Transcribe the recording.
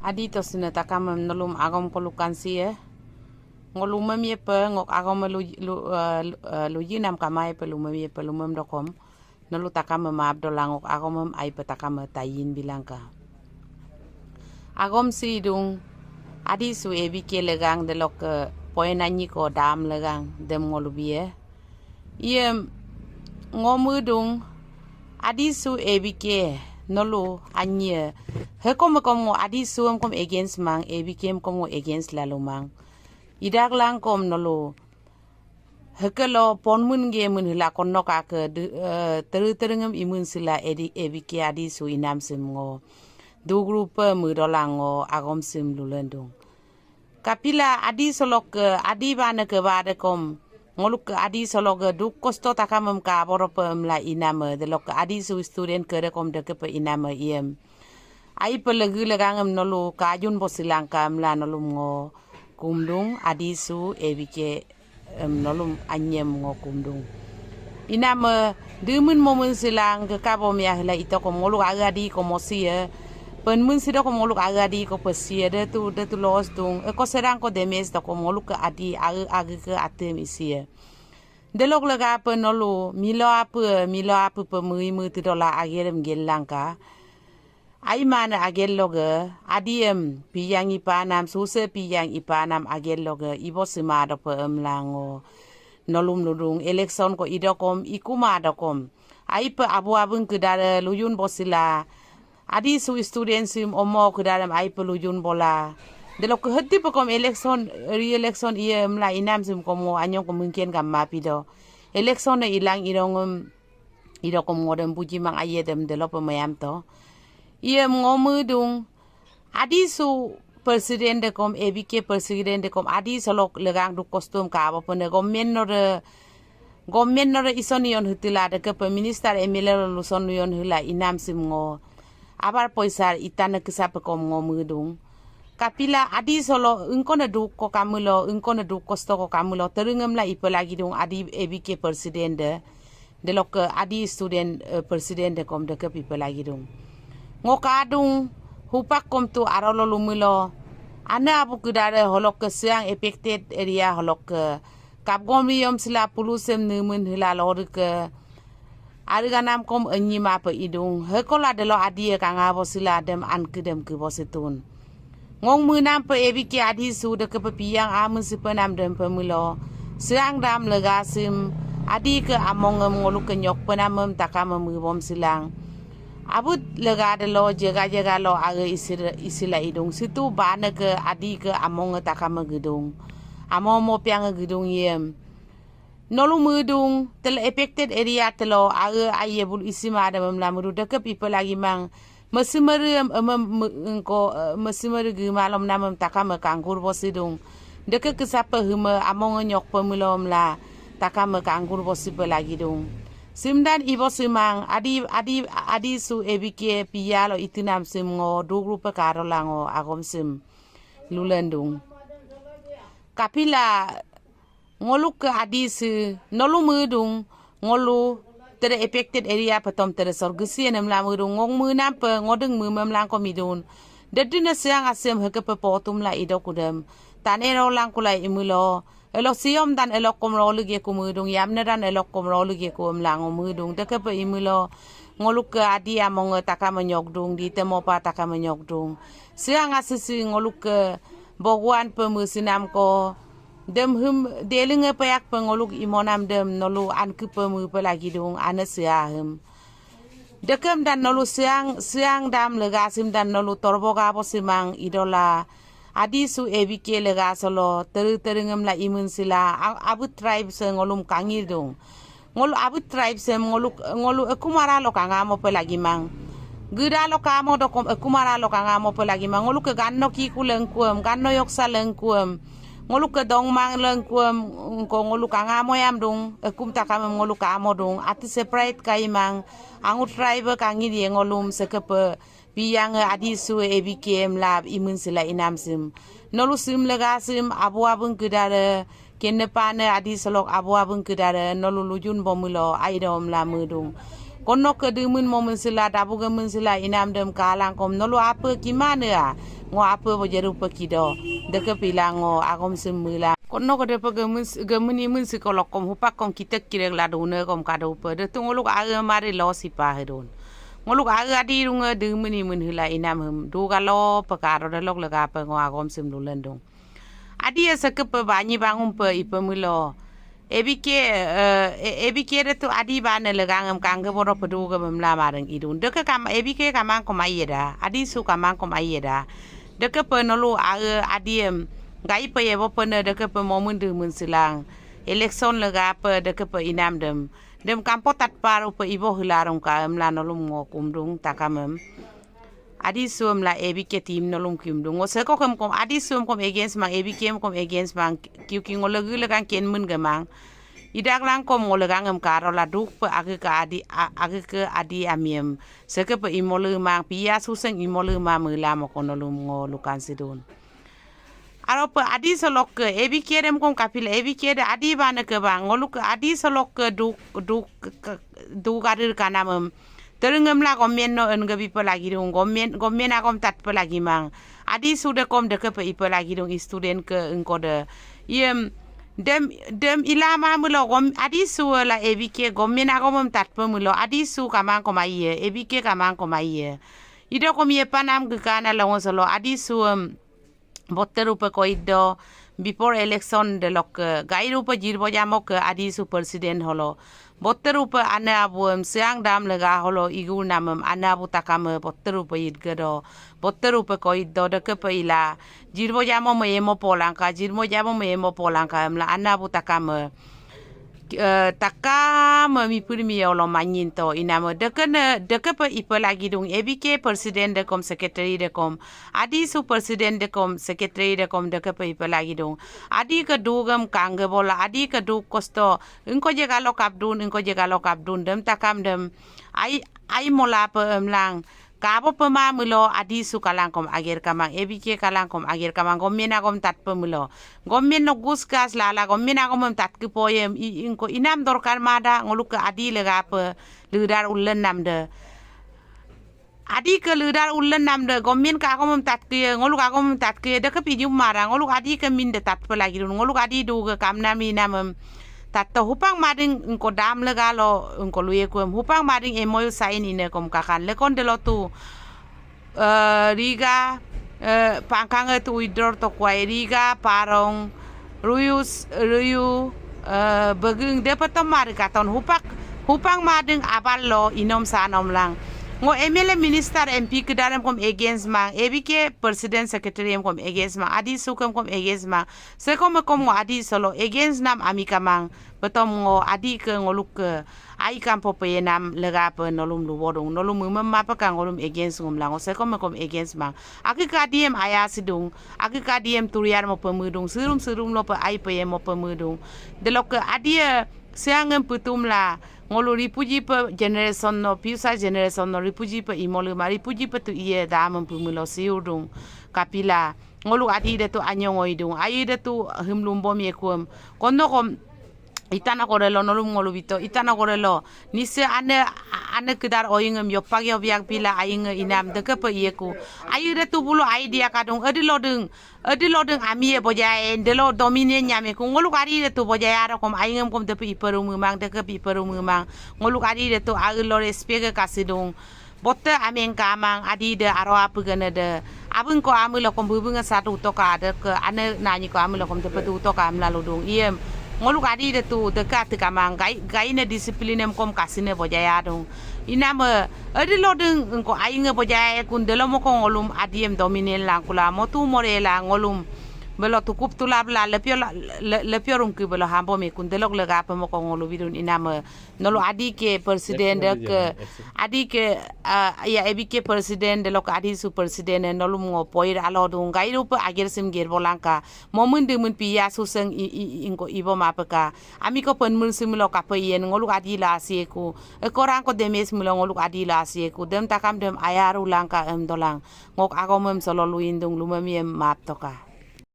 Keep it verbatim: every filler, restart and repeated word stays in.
Adi tosine takamem nolum agom kolukan sie. Ngo lumem yepe, ngok agom lu, lu, eh, lu, eh, luyinam kamai pe lumem yepe, lumem dokom. Nolu takamem abdola ngok agomem aipe takame tayin bilangka. Agom sidung, Adi su A B K legang delokke poin anyi ko dam legang dem ngolu bie. Iyem ngo mudung, Adi su A B K nolu anyie. Hekom hekom ngo Adi su em kom against mang, A B K em kom ngo against lalu mang. Idak langkom nolu. Hekelo ponmun ge mun hila konno kake de, eh, teru terengem imun sila edi A B K Adi su inam sim ngo. Du group pe mudolang ngo agom sim lulendung. Kapila Adi solok ke Adi bane ke bade kom. Ngoluk ke Adi solok ke duk kosto takamem ka borope emla iname. Delok ke Adi su student ke dekom dekepe iname iem. Ai pe legu legangem nolu kajun bosilangka emla nolum ngo kumdung Adi su A B K em nolum anyem ngo kumdung. Iname demen momen silang ke kabo mia hela itokom ngoluk aga Adi ko mosie. Penmen sidokom ngoluk aga Adi ko pesie detu, detu los dung. Eko serang ko demes dokom ngoluk ke Adi aga aga ke atem isie. Delok lega pe nolu milo ape, milo ape pe mui mui tidola agerem gelangka. Aimane agel loge, Adiem piyang ipanam, suse piyang ipanam agel loge, ibo sima dope emlango. Nolum nulung, election ko idokom, ikuma dokom. Aipe abu abeng kedare luyun bosila. Adi su student sim omo kedarem aipe luyun bola. Delok ke hedi pekom election, re-election iye emla inam sim komo anyong ko mungkin gamma pido. Election ne ilang irongem. Idokom ngodem buji mang aye dem delope mayam to. Iyem ngo mudung. Adi su president dekom, A B K president dekom, Adi solok legang du kostum ka abo pene gomen nore, gomen nore ison yon hutila dekepe minister M L A lo luson yon hula inam sim ngo. Abar poisar itane kesa pekom ngo mudung. Kapila Adi solo engkone duk ko kamulo, engkone duk kosto ko kamulo, terengem la ipe lagi dung Adi A B K president de. Delokke Adi student, eh, president dekom deke pipe lagi dung. Ngo kadung hupak kom tu arolo lumilo. Ane abu kedare holokke Siang affected area holokke. Kapgom riyom sila pulusem nemen hila lorike. Ariganam kom enyi mape idung. Hekola delo Adi e kangabo sila dem anke dem kebo situn. Ngong menam pe A B K Adi su dekepe piyang amun sipenam dem pemilo. Siang dam lega sim Adi ke amongem ngoluke nyok penamem takame mebom silang. Abut lega delo jega jega lo age isir, isila idung. Situ bane ke Adi ke amonge takame gedung. Amo mo piange gedung yem. Nolu mudung, telo affected area telo, age aye bulu isima ada memla mudu deke pipe lagi mang. Mesimeru em, em, em, engko, eh, mesimeru gema lom namem takame kanggur bosidung. Deke kesape heme amonge nyok pemilom la takame kanggur bosipe lagi dung. Simdan ibo simang, Adi, Adi, Adi su A B K piyalo itinam sim ngo, dugrupe karolango, agom sim. Lulendung. Kapila Ngoluke Adi si, nolu mudung, ngolu, tere affected area petom tere sorgesi enem la mudung, ngong munam pe, ngodeng mumem langko midun. Dedine Siang asem hekepe potum la ido kudem. Tane ro langkula imulo. Elo siom dan elok kom rolu geku mudung, yamne dan elok kom rolu geku em lango mudung. Dekepe imulo. Ngoluke Adi amonge takame nyokdung, di temopa takame nyokdung. Siang asisi ngoluke, Bhagwan pe musinam ko. Dem him delinge peyak pe ngoluk imonam dem nolu anke pe mupe lagi dung ane sia him. Dekem dan nolu Siang, Siang dam lega sim dan nolu torboga bosimang idola. Adi su A B K lega solo, teru terengem la imun sila, a-, abu tribe se ngolum kangir dung. Ngolu abu tribe sem ngolu, ngolu ekumara lo kangamo pe lagi mang. Gida lo kamo dokom ekumara lo kangamo pe lagi mang. Ngoluke ganno kiku lengkuem, ganno yoksa lengkuem. Ngoluke dongmang lengkuem, ngko ngolu kangamo yam dung, ekum takamem ngolu kamo dung. Ati separate kai mang, angu tribe kangir ye ngolum sekepe. Piyange Adi su A B K em la imun sila inam sim. Nolu sim lega sim abu abung kedare, kene pane Adi solok abu abung kedare, nolu lujun bomulo, aidom la mudung. Kono ke demen momen sila, dabuge men sila inam dem kalang kom, nolu ape kimane a? Ngo ape bojeru pe kido. Deke pilang ngo agom sem mila. Kono kede pe gemen, gemeni men sikolok kom hupak kom kitek kirek ladune kom kado pe. Detu ngoluk age mari lo sipa hedun. Ngoluk age adi runge demeni men hila inam hem. Dugalo pe karo delok lega pe ngo agom sem lulendung. Adi ya sekepe banyi bangun pe ipe milo. A B K, eh, A B K detu adi bane legangem kangge boro pedu ge memla mareng idun. Deke kam A B K kamang kom aye da. Adi su kamang kom aye da. Deke pe nolu age adiem. Gai pe yebo pene deke pe momen demen silang. Election lega pe deke pe inam dem. Dem kampo tatparu pe ibo hilarung ka emla nolum ngo kumdung takamem. Adi suem la A B K team nolum kimdung. Ngo seko kem kom adi suem kom against mang, A B K em kom against mang. Kiuki ngo legi legang kenmen gemang. Idak lang kom ngo legangem karo la duk pe age ke adi, a-, age ke adi amiem. Seke pe imole mang, pia suseng imole ma mela moko nolum ngo lukan sidun. Aro pe adi solok ke, A B K dem kom kapil, A B K de adi bane ke bang, ngoluk ke adi solok ke duk, duk, ke, duk adir kanamem. Terengem la gomen no en gebi pe lagi dung, gomen, gomen agom tat pe lagi mang. Adi sude kom deke pe ipe lagi dung student ke engko de. Iem, dem, dem ilama melo gom, adi su la A B K gomen agomem tat pe melo, adi su kamang kom aiye, A B K kamang kom aiye. Ido kom ye panam ke kana longo solo, adi suem. Botte rupe koido, before election delokke, gai rupe jirbo jamoke adi su president holo. Botte rupe ane abuem siang dam lega holo igur namem ane abu takame botte rupe idgedo. Botte rupe koido dekepe ila. Jirbo jamo me yemo polangka, jirbo jamo me yemo polangka emla ane abu takame. Eh, takame mipur mi yolo manyinto iname dekene, dekepe ipe lagi dung A B K president dekom secretary dekom. Adi su president dekom, secretary dekom, dekepe ipe lagi dung. Adi ke dugem kangge bola, adi ke dug kosto. Engko je galo kapdun, engko je galo kapdun, dem takam dem. Ai, ai mola pe emlang. Kabo pema melo, adi su kalangkom ager kamang, A B K kalangkom ager kamang, gomen agom tat pe melo. Gomen no gus gas lala, gomen agom em tat ke poyem, i, engko inam dorkar mada, ngoluk ke adi legape, ledar ulen namde. Adi ke ledar ulen namde, gomen ke agom em tat ke, ngoluk agom em tat ke, deke pijum mara, ngoluk adi ke minde tat pe lagi dun, ngoluk adi duge kamnam inamem. Tatto hupang mading engko dam legalo, engko luye kuem, hupang mading M O U sign ine kom kakan, lekon delotu, eh, Riga, eh, pangkang etu withdraw to kuai, Riga, Parong, Ruyus, Ruyu, eh, Beging, depe tomari katon, hupak, hupang mading abal lo, inom sanom lang. Ngo M L A minister M P kedarem kom against mang, A B K president secretary em kom against mang, adi sukem kom against mang, sekom kom ngo adi solo, against nam ami kamang, petom ngo adi ke ngoluk ke, ai kampo peyenam legape nolum luwodung, nolum mumem mape ka ngolum against ngum lango, sekom kom against mang. Agi ka diem aya sidung, agi ka diem turiar mo pemudung, sirum sirum lo pe ai peye mo pemudung. Delokke adie siangem putum la, ngolu refugee pe generation no, future generation no, refugee pe imoluma, refugee pe tu iye damem pemilo siudung, kapila. Ngoluk adi detu anyong oidung, ayi detu himlum bom yekuem. Kono kom, Itanagar lo nolum ngolu bito, Itanagar lo. Nise ane, ane kedar oyingem yopak yobiak bila ayinge inam dekepe iyeku. Ayi detu bulu idea kadung, edilodeng, edilodeng ami ye bojaye, delo domine nyame ku, ngoluk adi detu bojaya rokom, ayingem kom depe iperu memang, dekepe iperu memang. Ngoluk adi detu ayi lo respect kasidung. Botte ameng kamang adi de aro apu gene de. Abeng ko ami lokom bubunga satu toka de ke ane nanyi ko ami lokom tepe tu toka amla ludung. Iem. Ngoluk adi de tu deka te kamang gai, gai ne disiplin em kom kasine bojaya dung. Iname, edi lodeng engko ainge bojaya kun delo moko ngolum adiem dominen langkula motu more la ngolum. Belo tukup tulab la lepio la, le, lepio rungki belo hambo me kun delok legape moko ngolu bidun iname. Nolu adi ke president de ke, adi ke, ah, ya A B K president de lok adi su president de nolum ngo poir alo dung gai rupe ager sim ger bolangka. Momen de mun piya suseng i, i, i, ingko ibo mapeka. Ami ko pen mun sim lo kape yen ngoluk adi la asieku. Ekorang ko demes milo ngoluk adi la asieku. Dem takam dem ayaru langka em dolang. Ngok agom em solo luindung lumem yem map toka.